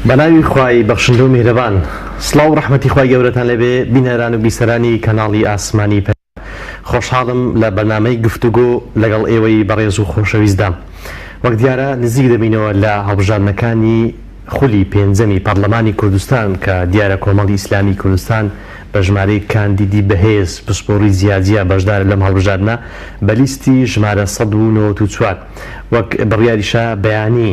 بەناوی خوای بەخشندە و میهرەبان. سڵاو و ڕەحمەتی خوای گەورەتان لێبێ بینەران و بیسەرانی کەناڵی ئاسمانی پەیام خۆشحاڵم لە بەرنامەی گفتوگۆ لەگەڵ ئێوەی بەڕێز و خۆشەویستدام وەک دیارە نزیک دەبینەوە لە هەڵبژاردنەکانی خولی پێنجەمی پەڕلەمانی کوردستان کە دیارە کۆمەڵی ئیسلامی کوردستان بە ژمارەیەک کاندیدی بەهێز پسپۆڕی جیاجیا بەشدارە لەم هەڵبژاردنە بە لیستی ژمارە 194 وەک بڕیاریشە بەیانی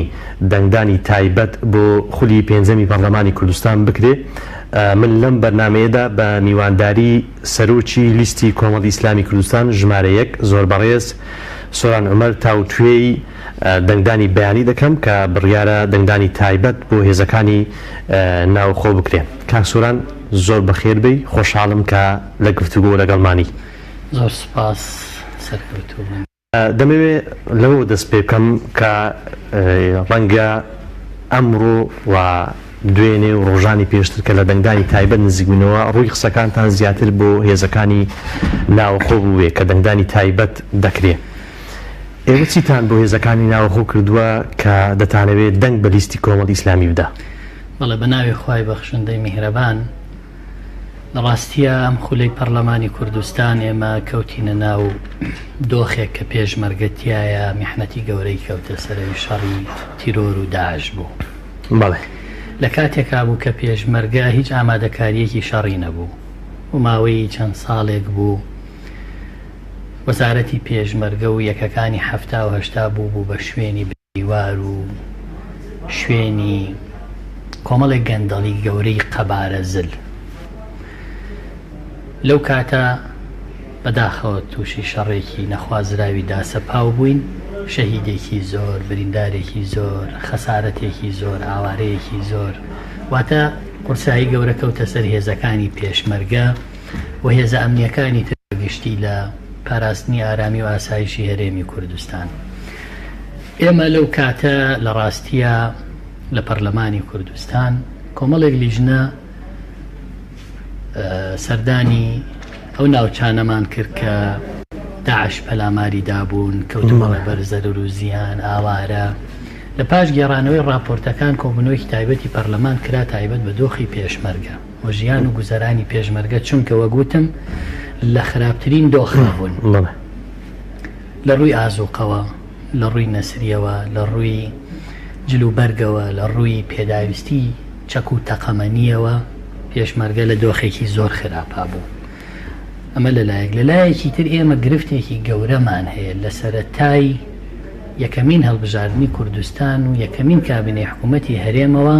دەنگدانی تایبەت بۆ خولی پێنجەمی پەڕلەمانی کوردستان بکرێ من لەم بەرنامەیەدا بە میوانداری سەرۆکی لیستی کۆمەڵی ئیسلامی کوردستان ژمارە یەک زۆر بەڕێز سۆران عومەر تاوتوێی دەنگدانی بەیانی دەکەم کە بڕیارە دەنگدانی تایبەت بۆ هێزەکانی ناوخۆ بکرێ. کاک سۆران زۆر بەخێر بێی خۆشحاڵم کە لە گفتوگۆ لەگەڵمانی. زۆر سوپاس سەرکەوتوو بن. دەمەوێ لەوەوە دەست پێ بکەم کە ڕەنگە ئەمڕۆ و دوێنێ و ڕۆژانی پێشتر کە لە دەنگدانی تایبەت نزیک بووینەوە ڕووی قسەکانتان زیاتر بۆ هێزەکانی ناوەخۆ بووبێ کە دەنگدانی تایبەت دەکرێ. ئێوە چیتان بۆ هێزەکانی ناوەخۆ کردووە کە دەتانەوێ دەنگ بە لیستی کۆمەڵی ئیسلامی بدا؟ بەڵێ بە ناوی خوای بەخشندەی میهرەبان. لە ڕاستیا ئەم خولەی پەڕلەمانی کوردستان ئێمە کەوتینە ناو دۆخێک کە پێشمەرگە تیایا میحنەتی گەورەی کەوتە سەرەوی شەڕی تیرۆر و داعش بوو. بەڵێ. لە کاتێکا بوو کە پێشمەرگە هیچ ئامادەکارییەکی شەڕی نەبوو و ماوەی چەند ساڵێک بوو وەزارەتی پێشمەرگە و یەکەکانی 70 و 80 بوو بوو بە شوێنی دیوار و شوێنی کۆمەڵێک گەندەڵی گەورەی قەبارە زل. لەو کاتە بەداخەوە تووشی شەڕێکی نەخوازراوی داسەپاو بووین، شەهیدێکی زۆر، بریندارێکی زۆر، خەسارەتێکی زۆر، ئاوارەیەکی زۆر، واتە قورسایی گەورە کەوتە سەر هێزەکانی پێشمەرگە و هێزە ئەمنییەکانی تر بە گشتی لە پاراستنی ئارامی و ئاسایشی هەرێمی کوردستان. ئێمە لەو کاتە لە ڕاستییا لە پەرلەمانی کوردستان کۆمەڵێک لیژنە سەردانی ئەو ناوچانەمان کرد کە داعش پەلاماری دابوون، کەوتبوونە بەر زەرەر و زیان، ئاوارە. لە پاش گێڕانەوەی ڕاپۆرتەکان کۆبوونەوەیەکی تایبەتی پەرلەمان کرا تایبەت بە دۆخی پێشمەرگە و ژیان و گوزەرانی پێشمەرگە چونکە وەک وتم لە خراپترین دۆخدا بوون لە ڕووی ئازووقەوە، لە ڕووی نەسریەوە، لە ڕووی جل و بەرگەوە، لە ڕووی پێداویستی چەک و تەقەمەنییەوە پێشمەرگە لە دۆخێکی زۆر خراپا بوو. ئەمە لە لایەک، لە لایەکی تر ئێمە گرفتێکی گەورەمان هەیە لە سەرەتای یەکەمین هەڵبژاردنی کوردستان و یەکەمین کابینەی حکوومەتی هەرێمەوە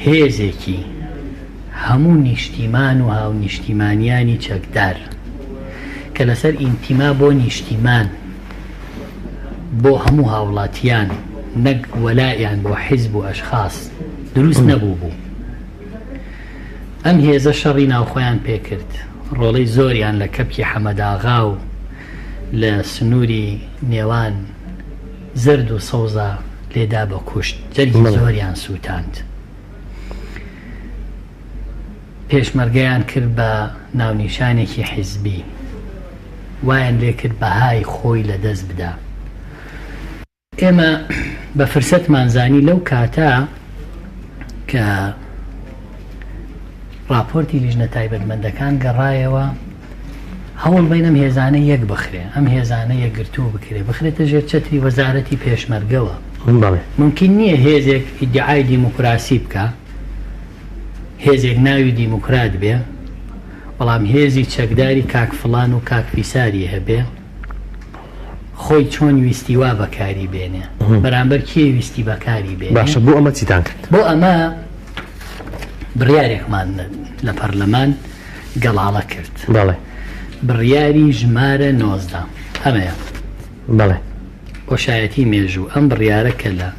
هێزێکی هەموو نیشتیمان و هاونیشتیمانیانی چەکدار کە لەسەر ئینتیما بۆ نیشتیمان بۆ هەموو هاوڵاتیان نەک وەلائیان بۆ حیزب و ئەشخاس دروست نەبوو بوو. ئەم هێزە شەڕی ناوخۆیان پێکرد، ڕۆڵەی زۆریان لە کەپکی حەمەداغا و لە سنووری نێوان زەرد و سەوزا لێدا بە کوشت، جەرگی زۆریان سووتاند. پێشمەرگەیان کرد بە ناونیشانێکی حیزبی، وایان لێکرد بەهای خۆی لەدەست بدا. ئێمە بە فرسەتمان زانی لەو کاتە کە ڕاپۆرتی لیژنە تایبەتمەندەکان گەڕایەوە هەوڵ بین ئەم هێزانە یەک بخرێ ئەم هێزانە یەکگرتوو بکرێ بخرێتە ژێر چەتری وەزارەتی پێشمەرگەوە ممکن نییە هێزێک ئیدعای دیموکراسی بکە هێزێک ناوی دیموکرات بێ بەڵام هێزی چەکداری کاک فلان و کاک فیساری هەبێ خۆی چۆن ویستی وا بەکاری بێنێ بەرامبەر کێ ویستی بەکاری بێنێ. باشە بۆ ئەمە چیتان کرد؟ بۆ ئەمە بڕیارێکمان لە پەرلەمان گەڵاڵە کرد. بەڵێ. بڕیاری ژمارە 19 ئەمەیە. بەڵێ. بۆ شایەتی مێژوو ئەم بڕیارە کە لە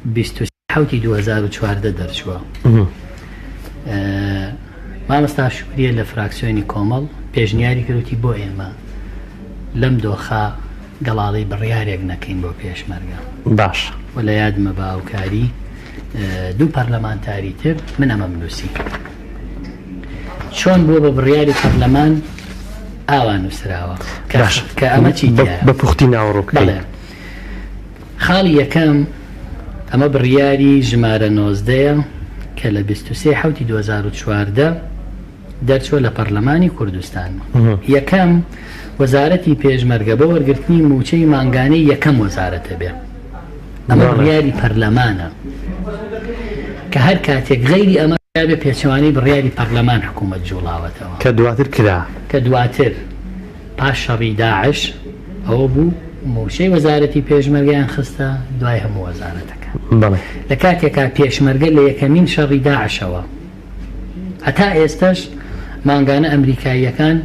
23 حەوتی 2014 دەرچووە. مامۆستا شوکریە لە فراکسیۆنی کۆمەڵ پێشنیاری کرد وتی بۆ ئێمە لەم دۆخە گەڵاڵەی بڕیارێک نەکەین بۆ پێشمەرگە. باش. و لە یادمە بە هاوکاری دوو پەرلەمانتاری تر من ئەمەم نووسی. چۆن بووە بە بڕیاری پەرلەمان ئاوا نووسراوە. باش. کە ئەمە چی تیایە؟ بە پوختی ناوەڕۆکەکەی. بەڵێ. خاڵی یەکەم. ئەمە بڕیاری ژمارە 19 کە لە 23 حوتی 2014 دەرچووە لە پەرلەمانی کوردستان. یەکەم، وەزارەتی پێشمەرگە بۆ وەرگرتنی مووچەی مانگانەی یەکەم وەزارەتە بێ. ئەمە بڕیاری پەرلەمانە کە هەر کاتێک غەیری ئەمە کرابێ پێچەوانەی بڕیاری پەرلەمان حکوومەت جووڵاوەتەوە. کە دواتر کرا. کە دواتر پاش شەڕی داعش ئەوە بوو مووچەی وەزارەتی پێشمەرگەیان خستە دوای هەموو وەزارەتەکان. بەڵێ. لە کاتێکا پێشمەرگە لە یەکەمین شەڕی داعشەوە هەتا ئێستەش مانگانە ئەمریکاییەکان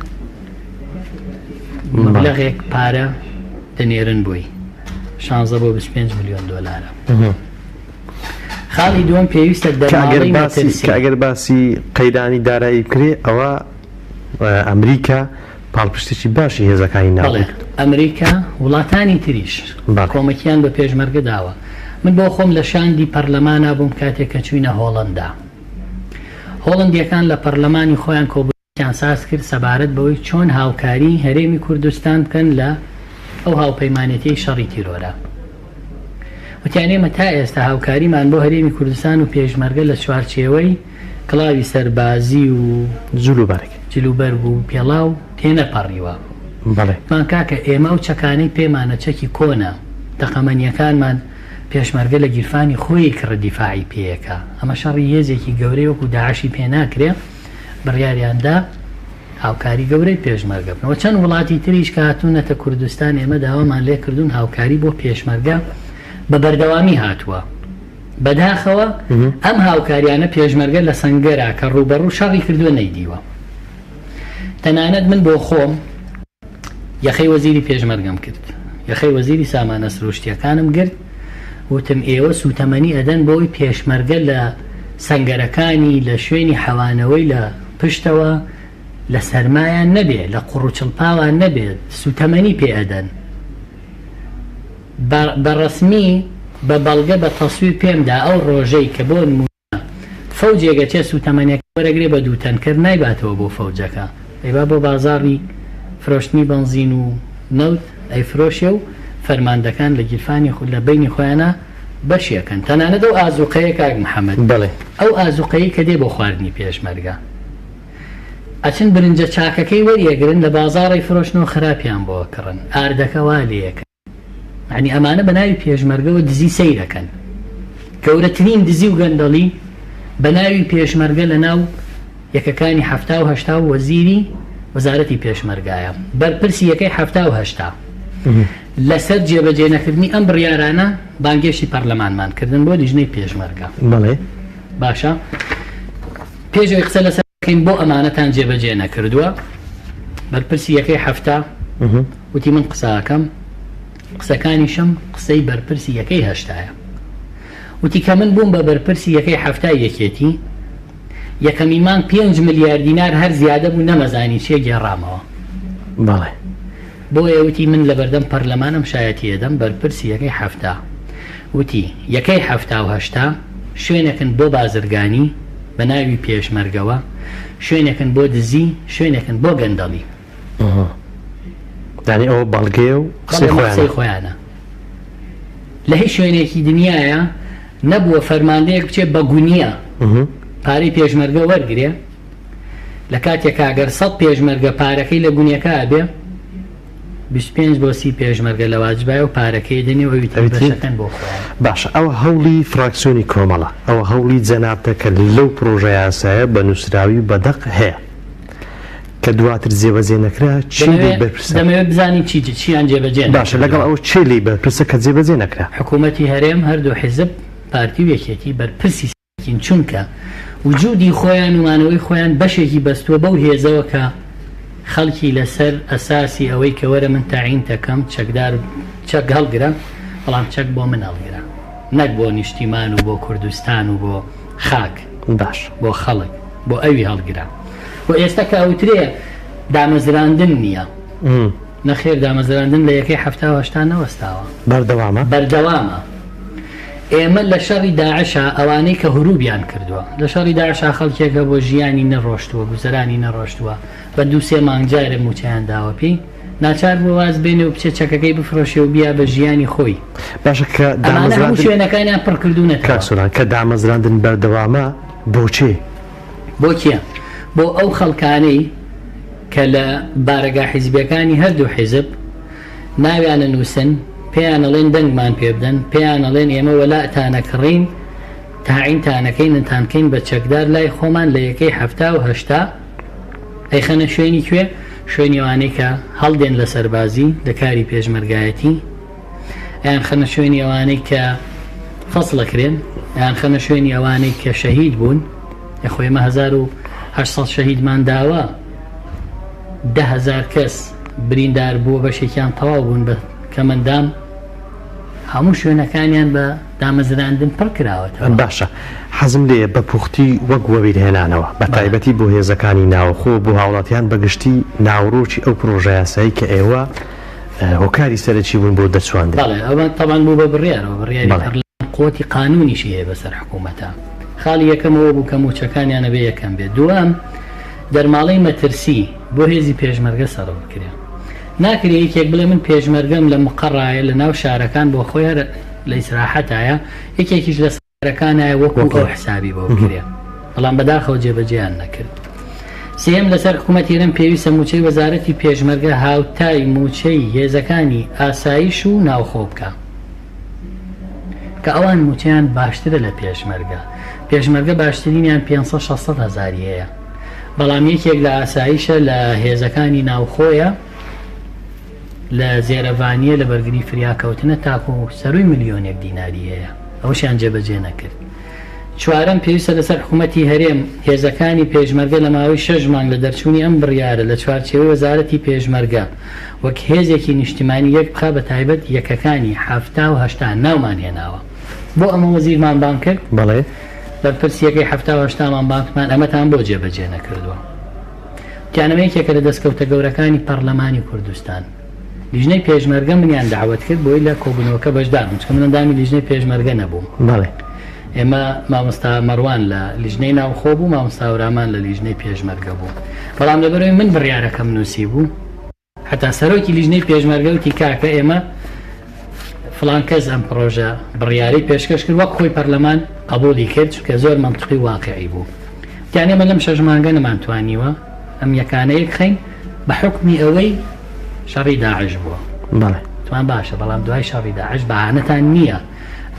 مەبلەغێک پارە دەنێرن بۆی 16 بۆ 25 میلیۆن دلارە. خاڵی دووەم پێویستە دەرماڵەی مەترسی. کە ئەگەر باسی قەیرانی دارایی بکرێ ئەوە ئەمریکا پاڵپشتێکی باشی هێزەکانی ناوخۆی بەڵێ ئەمریکا وڵاتانی تریش کۆمەکیان بە پێشمەرگە داوە. من بۆ خۆم لە شاندی پەرلەمانا بووم کاتێک کە چووینە هۆڵەندا. هۆڵەندییەکان لە پەرلەمانی خۆیان کۆبوونەوەیەکیان ساز کرد سەبارەت بەوەی چۆن هاوکاریی هەرێمی کوردستان بکەن لە ئەو هاوپەیمانێتیەی شەڕی تیرۆرە. وتیان ئێمە تا ئێستا هاوکاریمان بۆ هەرێمی کوردستان و پێشمەرگە لە چوارچێوەی کڵاوی سەربازی و جلوبەرگ جلوبەرگ و پێڵاو تێنەپەڕیوە. بەڵێ. وتمان کاکە ئێمە ئەو چەکانەی پێمانە چەکی کۆنە، تەقەمەنییەکانمان پێشمەرگە لە گیرفانی خۆی کڕ دیفاعی پێیەکا، ئەمە شەڕی هێزێکی گەورەی وەکو داعشی پێ ناکرێ، بڕیاریان دا هاوکاری گەورەی پێشمەرگە بکەن و چەند وڵاتی تریش کە هاتوونەتە کوردستان ئێمە داوامان لێ کردوون هاوکاری بۆ پێشمەرگە بە بەردەوامی هاتووە. بەداخەوە ئەم هاوکاریانە پێشمەرگە لە سەنگەرا کە ڕووبەڕوو شەڕی کردووە نەیدیوە. تەنانەت من بۆ خۆم یەخەی وەزیری پێشمەرگەم کرد، یەخەی وەزیری سامانە سروشتییەکانم گرت، وتم ئێوە سووتەمەنی ئەدەن بۆی پێشمەرگە لە سەنگەرەکانی لە شوێنی حەوانەوەی لە پشتەوە لە سەرمایان نەبێ، لە قوڕ و چڵپاوان نەبێ، سووتەمەنی پێ ئەدەن. بە ڕەسمی بە بەڵگە بە تەسویر پێم دا ئەو ڕۆژەی کە بۆ نموونە فەوجێک ئەچێ سوتەمەنیەکە وەرەگرێ بە دوو تەنکەر نایباتەوە بۆ فەوجەکە ئەیبا بۆ بازاڕی فرۆشتنی بەنزین و نەوت ئەیفرۆشێ و فەرماندەکان لە گیرفانی لە بەینی خۆیانا بەشی ئەکەن تەنانەت ئەو ئازوقەیە کاک محمد بەڵێ. ئەو ئازوقەی کە دێ بۆ خواردنی پێشمەرگە ئەچن برنجە چاکەکەی وەریەگرن لە بازاڕ ئەیفرۆشن و خراپیان بۆ ئەکڕن ئاردەکە وا لێیەکەن. یەعنی ئەمانە بە ناوی پێشمەرگەوە دزی سەیرەکەن. گەورەترین دزی و گەندەڵی بە ناوی پێشمەرگە لە ناو یەکەکانی 70 و 80 وەزیری وەزارەتی پێشمەرگایە. بەرپرسی یەکەی 70 و 80 لەسەر جێبەجێ نەکردنی ئەم بڕیارانە بانگێشتی پەرلەمانمان کردن بۆ لیژنەی پێشمەرگە. بەڵێ. باشە پێش ئەوەی قسە لەسەر بکەین بۆ ئەمانەتان جێبەجێ نەکردووە؟ بەرپرسی یەکەی 70 وتی من قسە ئەکەم قسەکانیشم قسەی بەرپرسی یەکەی هەشتایە. وتی کە من بووم بە بەرپرسی یەکەی حەفتای یەکێتی یەکەمین مانگ 5 ملیار دینار هەر زیادە بوو نەمەزانی چیە گێڕامەوە. بەڵێ. بۆیە وتی من لەبەردەم پەرلەمانم شایەتی ئەدەم بەرپرسی یەکەی 70 وتی یەکەی 70 و 80 شوێنێکن بۆ بازرگانی بە ناوی پێشمەرگەوە شوێنێکن بۆ دزی شوێنێکن بۆ گەندەڵی. یانی ئەوە بەڵگەیە و قسەی خۆیانە. قسەی خۆیانە. لە هیچ شوێنێکی دنیایا نەبووە فەرماندەیەک بچێ بە گونیە پارەی پێشمەرگە وەرگرێ لە کاتێکا گەر سەد پێشمەرگە پارەکەی لە گونیەکە ئەبێ 25 بۆ 30 پێشمەرگە لە واجبایە و پارەکەی دەنێ و ئەوی تر بەشەکەن بۆ خۆیان. باشە ئەوە هەوڵی فراکسیۆنی کۆمەڵە، ئەوە هەوڵی جەنابتە کە لەو پرۆژە یاسایە بە نووسراوی و بە دەق هەیە. کە دواتر جێبەجێ نەکرا کێ لێی بەرپرسە؟ دەمەوێت بزانین چی چیان جێبەجێ نەکردووە. باشە لەگەڵ ئەوە کێ لێی بەرپرسە کە جێبەجێ نەکرا؟ حکوومەتی هەرێم، هەردوو حیزب، پارتی و یەکێتی، بەرپرسی سەرەکین، چونکە وجودی خۆیان و مانەوەی خۆیان بەشێکی بەستووە بەو هێزەوە کە خەڵکی لەسەر ئەساسی ئەوەی کە وەرە من تەعینتەکەم چەکدار چەک هەڵگرە، بەڵام چەک بۆ من هەڵگرە نەک بۆ نیشتیمان و بۆ کوردستان و بۆ خاک. باش. بۆ خەڵک. بۆ ئەوی هەڵگرە و ئێستا کە ئەوترێ دامەزراندن نییە نەخێر دامەزراندن لە یەکەی 70 نەوەستاوە بەردەوامە بەردەوامە ئێمە لە شەڕی داعشا ئەوانەی کە هروبیان کردووە لە شەڕی داعشا خەڵکێک هەبووە ژیانی نەڕۆشتووە گوزەرانی نەڕۆشتووە بە دوو سێ مانگ جارێ مووچەیان داوە پێی. ناچار بووە واز بێنێ و بچێ چەکەکەی بفرۆشێ و بیا بە ژیانی خۆی. باشە کە ئەمانە هەموو دامەزراندن شوێنەکانیان پڕ کاک کردوونەتەوە. سۆران کە دامەزراندن بەردەوامە بۆ کێ؟ بۆ کێ؟ بۆ ئەو خەڵکانەی کە لە بارەگا حیزبیەکانی هەردوو حیزب ناویان ئەنووسن، پێیان ئەڵێن دەنگمان پێ بدەن، پێیان ئەڵێن ئێمە وەلائتان ئەکڕین، تاعینتان ئەکەین، ئەتانکەین بە چەکدار لای خۆمان لە یەکەی 70 و 80 ئەیخەنە شوێنی کوێ؟ شوێنی ئەوانەی کە هەڵدێن لە سەربازی، لە کاری پێشمەرگایەتی، ئەیانخەنە شوێنی ئەوانەی کە فەسڵ ئەکرێن، ئەیانخەنە شوێنی ئەوانەی کە شەهید بوون. یاخۆ ئێمە 1800 شەهیدمان داوە، 10,000 کەس بریندار بووە، بەشێکیان تەواو بوون بە کەمەندام، هەموو شوێنەکانیان بە دامەزراندن پڕ کراوەتەوە. باشە حەزم لێیە بە پوختی وەک وەبیرهێنانەوە بە تایبەتی بۆ هێزەکانی ناوخۆ بۆ هاوڵاتیان بە گشتی ناوەڕۆکی ئەو پڕۆژەیاسایی کە ئێوە هۆکاری سەرەکی بوون بۆ دەرچواندنی. بەڵێ ئەوە تەبعەن بوو بە بڕیارەوە، بڕیاری پەرلەمان قوتی قانونیشی هەیە بەسەر حکوومەتە. خاڵی یەکەم ئەوە بوو کە مووچەکانیان ئەبێ یەکەم بێت. دووەم دەرماڵەی مەترسی بۆ هێزی پێشمەرگە سەرف بکرێ. ناکرێ یەکێک بڵێ من پێشمەرگەم لە مقەڕایە لە ناو شارەکان بۆ خۆی هەر لە ئیسراحەتایە، یەکێکیش لە شارەکانایە وەکو ئەو حسابی بۆ بکرێ. بەڵام بەداخەوە جێبەجێیان نەکرد. سێیەم، لەسەر حکوومەتی هەرێم پێویستە مووچەی وەزارەتی پێشمەرگە هاوتای مووچەی هێزەکانی ئاسایش و ناوخۆ بکا. کە ئەوان مووچەیان باشترە لە پێشمەرگە. پێشمەرگە باشترینیان 500 600 هەزاری هەیە. بەڵام یەکێک لە ئاسایشە لە هێزەکانی ناوخۆیە لە زێرەڤانییە لە بەرگری فریاکەوتنە تاکو سەرووی ملیۆنێک دیناری هەیە. ئەوەشیان جێبەجێ نەکرد. چوارەم، پێویستە لەسەر حکومەتی هەرێم هێزەکانی پێشمەرگە لە ماوەی شەش مانگ لە دەرچوونی ئەم بڕیارە لە چوارچێوەی وەزارەتی پێشمەرگە وەک هێزێکی نیشتیمانی یەک بخا بە تایبەت یەکەکانی 70 و 80 ناومان هێناوە بۆ ئەمە وەزیرمان بانگ کرد بەڵێ. بەرپرسی یەکەی 70 و 80 مان بانگ کردمان ئەمەتان بۆ جێبەجێ نەکردووە وتیان ئەمە یەکێکە لە دەستکەوتە گەورەکانی پەڕلەمانی کوردستان. لیژنەی پێشمەرگە منیان دەعوەت کرد بۆی لە کۆبوونەوەکە بەشدار بم چونکە من ئەندامی لیژنەی پێشمەرگە نەبووم. بەڵێ. ئێمە مامۆستا مەڕوان لە لیژنەی ناوخۆ بوو، مامۆستا هەورامان لە لیژنەی پێشمەرگە بوو. بەڵام لەبەرئەوەی من بڕیارەکەم نووسیبوو، هەتا سەرۆکی لیژنەی پێشمەرگە وتی کاکە ئێمە فڵان کەس ئەم پڕۆژە بڕیارەی پێشکەش کرد وەک خۆی پەرلەمان قبوڵی کرد چونکە زۆر مەنتقی و واقعی بوو. وتیان ئێمە لەم شەش مانگە نەمانتوانیوە ئەم یەکانە یەکخەین بە حوکمی ئەوەی شەڕی داعش بووە. بەڵێ. وتمان باشە بەڵام دوای شەڕی داعش بەهانەتان نییە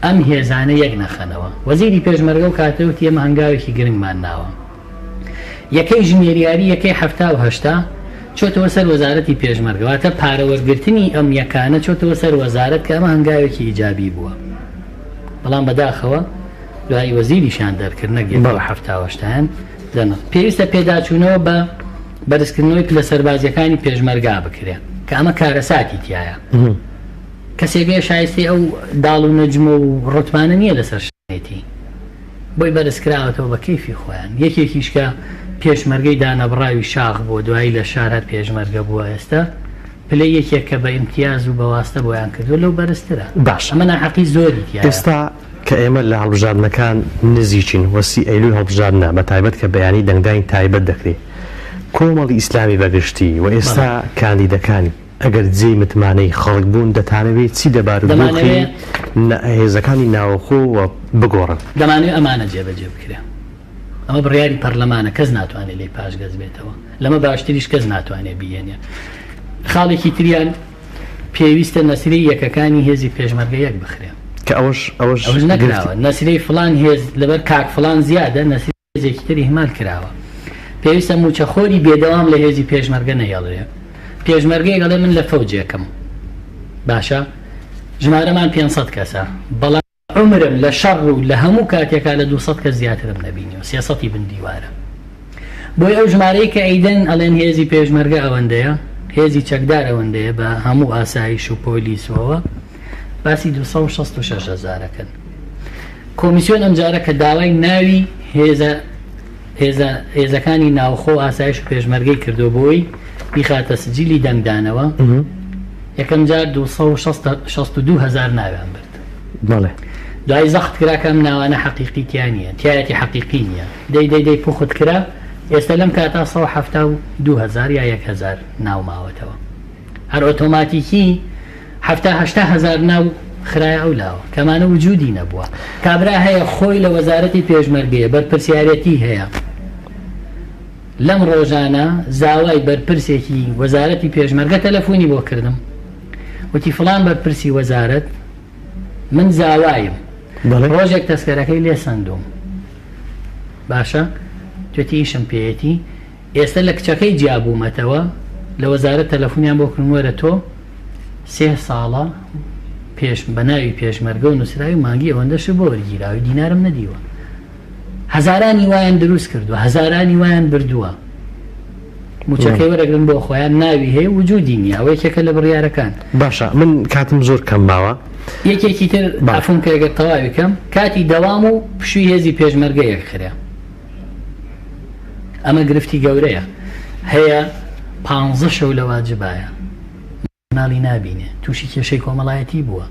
ئەم هێزانە یەک نەخەنەوە. وەزیری پێشمەرگە ئەو کاتە وتی ئێمە هەنگاوێکی گرنگمان ناوە. یەکەی ژمێریاری یەکەی 70 و 80 چۆتەوە سەر وەزارەتی پێشمەرگە واتە پارە وەرگرتنی ئەم یەکانە چۆتەوە سەر وەزارەت کە ئەمە هەنگاوێکی ئیجابی بووە. بەڵام بەداخەوە دوایی وەزیریشیان دەرکرد نەک یەکەی 70 و 80یان دەنڕ. پێویستە پێداچوونەوە بە بەرزکردنەوەی پلە سەربازییەکانی پێشمەرگا بکرێ کە ئەمە کارەساتی تیایە. کەسێک هەیە شایستەی ئەو داڵ و نەجمە و ڕوتبانە نییە لەسەر شانێتی بۆی بەرزکراوەتەوە بە کەیفی خۆیان. یەکێکیش کە پێشمەرگەی دانەبڕاوی شاخ بووە دوایی لە شار هەر پێشمەرگە بووە ئێستا پلەی یەکێک کە بە ئیمتیاز و بە واستە بۆیان کردووە لەو بەرزترە. باشە. ئەمە ناحەقی زۆری تیایە. ئێستا کە ئێمە لە هەڵبژاردنەکان نزیکین و سی ئەیلول هەڵبژاردنە بە تایبەت کە بەیانی دەنگدانی تایبەت دەکرێ کۆمەڵی ئیسلامی بە گشتی و ئێستا کاندیدەکانی ئەگەر جێی متمانەی خەڵک بوون دەتانەوێ چی لە بارودۆخی هێزەکانی ناوەخۆ و بگۆڕن؟ دەمانەوێ ئەمانە جێبەجێ بکرێ. ئەمە بڕیاری پەرلەمانە کەس ناتوانێ لێی پاشگەز بێتەوە. لەمە باشتریش کەس ناتوانێ بیهێنێ. خاڵێکی تریان پێویستە نەسرەی یەکەکانی هێزی پێشمەرگە یەک بخرێ. کە ئەوەش ئەوەش ئەوەش نەکراوە. نەسرەی فڵان هێز لەبەر کاک فڵان زیادە، نەسرەی هێزێکی تر ئیهمال کراوە. پێویستە مووچەخۆری بێدەوام لە هێزی پێشمەرگە نەهێڵرێ. پێشمەرگەیەک ئەڵێ من لە فەوجێکم. باشە ژمارەمان 500 کەسە، بەڵام عومرم لە شەڕ و لە هەموو کاتێکا لە 200 کەس زیاترم نەبینیوە، 300 بن دیوارە. بۆیە ئەو ژمارەی کە ئەیدەن ئەڵێن هێزی پێشمەرگە ئەوەندەیە، هێزی چەکدار ئەوەندەیە بە هەموو ئاسایش و پۆلیس و ئەوە، باسی 266 هەزار ئەکەن. کۆمیسیۆن ئەمجارە کە داوای ناوی هێزە هێزە هێزەکانی ناوخۆ و ئاسایش و پێشمەرگەی کردووە بۆی بیخاتە سجیلی دەنگدانەوە، یەکەم جار 262 هەزار ناویان برد. بەڵێ. دوای زەخت کرا کە ئەم ناوانە حەقیقی تیا نییە، تیایەتی حەقیقی نییە. دەی دەی دەی پوخت کرا، ئێستا لەم کاتە 172 هەزار یا 1 هەزار ناو ماوەتەوە. هەر ئۆتۆماتیکی 70 هەزار ناو خرایە ئەو لاوە کەمانە وجودی نەبووە. کابرا هەیە خۆی لە وەزارەتی پێشمەرگەیە بەرپرسیارەتی هەیە. لەم ڕۆژانە زاوای بەرپرسێکی وەزارەتی پێشمەرگە تەلەفۆنی بۆ کردم وتی فڵان بەرپرسی وەزارەت من زاوایم ڕۆژێک تەسکەرەکەی لێ سەندوم باشە توێتی ئیشم پێیەتی ئێستا لە کچەکەی جیابوومەتەوە لە وەزارەت تەلەفۆنیان بۆ کردم وەرە تۆ سێ ساڵە پێش بە ناوی پێشمەرگە و نووسراوی مانگی ئەوەندەش بۆ وەرگیراوی دینارم نەدیوە هەزارانی وایان دروست کردووە هەزارانی وایان بردووە موچەکەی وەرەگرن بۆ خۆیان ناوی هەیە وجودی نییە ئەوە یەکێکە لە بڕیارەکان. باشە من کاتم زۆر کەم ماوە. یەکێکی تر عەفوم کە گەر تەواوی کەم کاتی دەوام و پشووی هێزی پێشمەرگە یەکخرێ ئەمە گرفتی گەورەیە هەیە پانزە شەو لە واجبایە. مناڵی نابینێ توشی کێشەی کۆمەڵایەتی بووە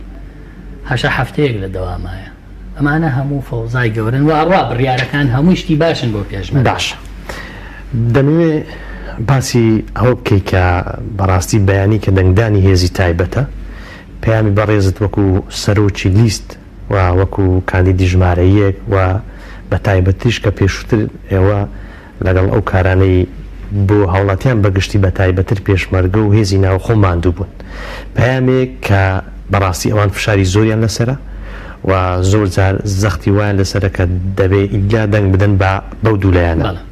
هەشە هەفتەیەک لە دەوامایە ئەمانە هەموو فەوزای گەورەن و ئەڕوا بڕیارەکان هەمووی شتی باشن بۆ پێشمەرگە. باشە دەمەوێ باسی ئەوە بکەی کە بەڕاستی بەیانی کە دەنگدانی هێزی تایبەتە پەیامی بەڕێزت وەکو سەرۆکی لیست و وەکو کاندیدی ژمارە یەک و بە تایبەتیش کە پێشووتر ئێوە لەگەڵ ئەو کارانەی بۆ هاوڵاتیان بە گشتی بە تایبەتر پێشمەرگە و هێزی ناوخۆ ماندوو بوون. پەیامێک کە بە ڕاستی ئەوان فشاری زۆریان لەسەرە و زۆر جار زەختی وایان لەسەرە کە دەبێ ئیلا دەنگ بدەن بە بەو دوو لایەنە. بەڵێ.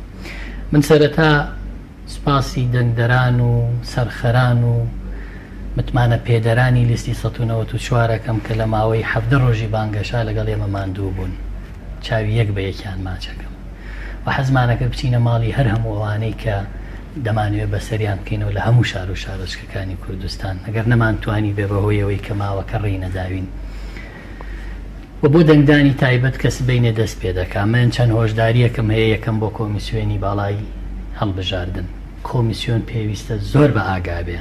من سەرەتا سوپاسی دەنگدەران و سەرخەران و متمانە پێدەرانی لیستی 194 ئەکەم کە لە ماوەی 17 ڕۆژی بانگەشە لەگەڵ ئێمە ماندوو بوون. چاوی یەک بە یەکیان ماچەکەم. و حەزمانەکرد بچینە ماڵی هەر هەموو ئەوانەی کە دەمانەوێت بەسەریان بکەینەوە لە هەموو شار و شارۆچکەکانی کوردستان ئەگەر نەمانتوانی بێ بەهۆی ئەوەی کە ماوەکە ڕێی نەداوین و بۆ دەنگدانی تایبەت کە سبەینێ دەست پێ دەکا من چەند هۆشداریەکم هەیە یەکەم بۆ کۆمیسیۆنی باڵای هەڵبژاردن کۆمیسیۆن پێویستە زۆر بە ئاگا بێ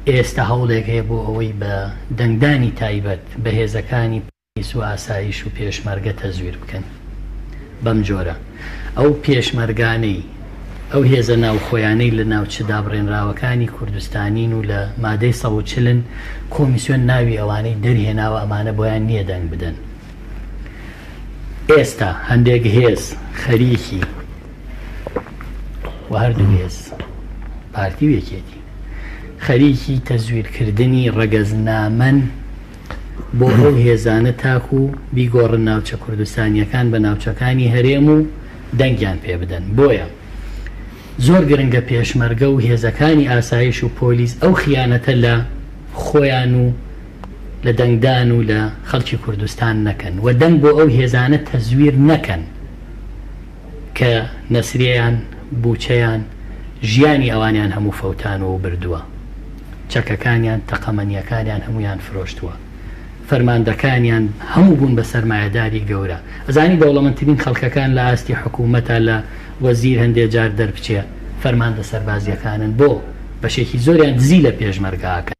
ئێستا هەوڵێک هەیە بۆ ئەوەی بە دەنگدانی تایبەت بە هێزەکانی پۆلیس و ئاسایش و پێشمەرگە تەزویر بکەن. بەم جۆرە ئەو پێشمەرگانەی ئەو هێزە ناوخۆیانەی لە ناوچە دابڕێنراوەکانی کوردستانین و لە مادەی 140 ن کۆمیسیۆن ناوی ئەوانەی دەرهێناوە ئەمانە بۆیان نییە دەنگ بدەن. ئێستا هەندێک هێز خەریکی و هەردوو هێز پارتی و یەکێتی خەریکی تەزویرکردنی ڕەگەزنامەن بۆ ئەو هێزانە تاکو بیگۆڕن ناوچە کوردستانیەکان بە ناوچەکانی هەرێم و دەنگیان پێ بدەن بۆیە زۆر گرنگە پێشمەرگە و هێزەکانی ئاسایش و پۆلیس ئەو خیانەتە لە خۆیان و لە دەنگدان و لە خەڵکی کوردستان نەکەن و دەنگ بۆ ئەو هێزانە تەزویر نەکەن. کە نەسریەیان، بوچەیان، ژیانی ئەوانیان هەموو فەوتانوە و بردووە. چەکەکانیان، تەقەمەنیەکانیان هەموویان فرۆشتووە. فەرماندەکانیان هەموو بوون بە سەرمایەداری گەورە. ئەزانی دەوڵەمەندترین خەڵکەکان لە ئاستی حکوومەتا لە وەزیر هەندێ جار دەربچێ فەرماندە سەربازیەکانن. بۆ؟ بەشێکی زۆریان دزی لە پێشمەرگە ئەکەن.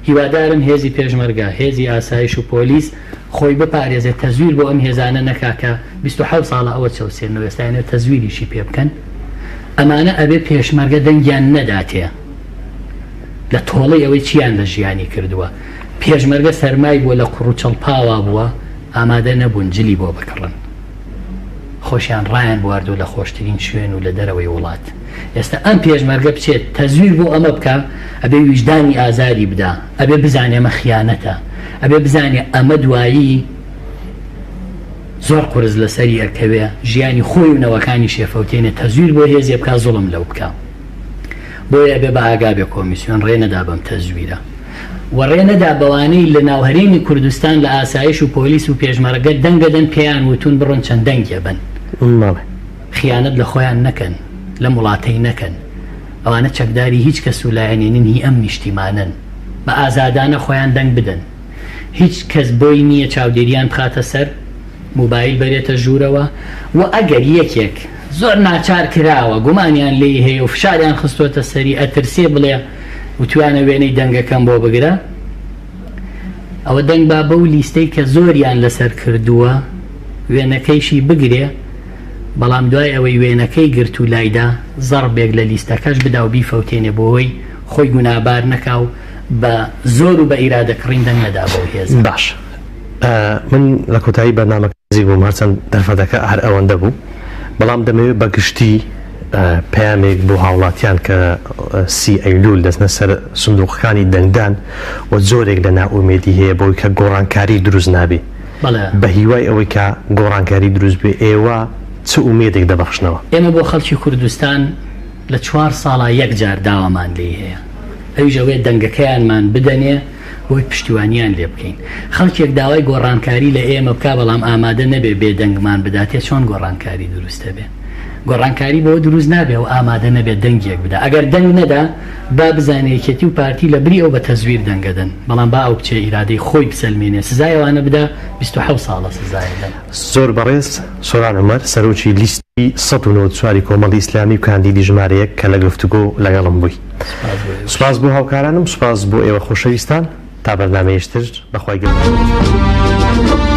هیوادارم هێزی پێشمەرگە، هێزی ئاسایش و پۆلیس خۆی بپارێزێت تەزویر بۆ ئەم هێزانە نەکا کە 27 ساڵە ئەوە چەوسێنەوە ئێستا ئەیانەوێت تەزویریشی پێ بکەن ئەمانە ئەبێ پێشمەرگە دەنگیان نەداتێ لە تۆڵەی ئەوەی چیان لە ژیانی کردووە پێشمەرگە سەرمای بووە لە قوڕ و چڵپاوا بووە ئامادە نەبوون جلی بۆ بکڕن. خۆشیان ڕایان بواردوە لە خۆشترین شوێن و لە دەرەوەی وڵات ئێستا ئەم پێشمەرگە بچێت تەزویر بۆ ئەمە بکا ئەبێ ویژدانی ئازاری بدا ئەبێ بزانێ ئەمە خیانەتە ئەبێ بزانێ ئەمە دوایی زۆر قورس لەسەری ئەکەوێ ژیانی خۆی و نەوەکانی شێفەوتێنێ تەزویر بۆ هێزێ بکا زوڵم لەو بکا. بۆیە ئەبێ بە ئاگا بێ کۆمیسیۆن ڕێ نەدا بەم تەزویرە و ڕێ نەدا بەوانەی لە ناو هەرێمی کوردستان لە ئاسایش و پۆلیس و پێشمەرگە دەنگەدەن پێیان وتون بڕۆن چەند دەنگێ بەن بەڵێ. خیانەت لە خۆیان نەکەن لەم وڵاتەی نەکەن ئەوانە چەکداری هیچ کەس و لایەنێ نین هی ئەم نیشتیمانەن بە ئازادانە خۆیان دەنگ بدەن هیچ کەس بۆی نییە چاودێریان بخاتە سەر موبایل بەرێتە ژوورەوە و ئەگەر یەکێک زۆر ناچار کراوە گومانیان لێی هەیە و فشاریان خستۆتە سەری ئەترسێ بڵێ وتویانە وێنەی دەنگەکەم بۆ بگرە ئەوە دەنگ با بەو لیستەی کە زۆریان لەسەر کردووە وێنەکەیشی بگرێ بەڵام دوای ئەوەی وێنەکەی گرت و لایدا زەڕبێک لە لیستەکەش بدا و بیفەوتێنێ بۆ ئەوەی. خۆی گونابار نەکا و بە زۆر و بە ئیرادە کڕین دەنگ نەدا بەو هێزە. باش من لە کۆتایی بەرنامەکە نزیک بووم هەرچەند دەرفەتەکە هەر ئەوەندە بوو بەڵام دەمەوێت بە گشتی پەیامێک بۆ هاوڵاتیان کە سی ئەیلول دەچنە سەر سندوقەکانی دەنگدان و جۆرێک لە نائومێدی هەیە بەوەی کە گۆڕانکاری دروست نابێ بە هیوای ئەوەی کە گۆڕانکاری دروست بێ ئێوە چ ئومێدێک دەبەخشنەوە؟ ئێمە بۆ خەڵکی کوردستان لە چوار ساڵا یەک جار داوامان لێی هەیە ئەویش ئەوەیە دەنگەکەیانمان بدەنێ بۆی پشتیوانیان لێ بکەین. خەڵکێک داوای گۆڕانکاری لە ئێمە بکا بەڵام ئامادە نەبێ بێ دەنگمان بداتێ چۆن گۆڕانکاری دروست دەبێ؟ گۆڕانکاری بەوە دروست نابێ ئەو ئامادە نەبێ دەنگێک بدا. ئەگەر دەنگ نەدا با بزانێ یەکێتی و پارتی لە بری ئەو بە تەزویر دەنگەدەن. بەڵام با ئەو بچێ ئیرادەی خۆی بسەلمێنێ سزای ئەوانە بدا 27 ساڵە سزایەدەن. زۆر بەڕێز سۆران عومەر سەرۆکی لیستی 194 ی کۆمەڵی ئیسلامی و کاندیدی ژمارە یەک کە لە گفتوگۆ لەگەڵم بووی. سوپاس بۆ هاوکارانم سوپاس بۆ ئێوە خۆشەویستان تا بەرنامەیەکی تر بەخوای گەورە.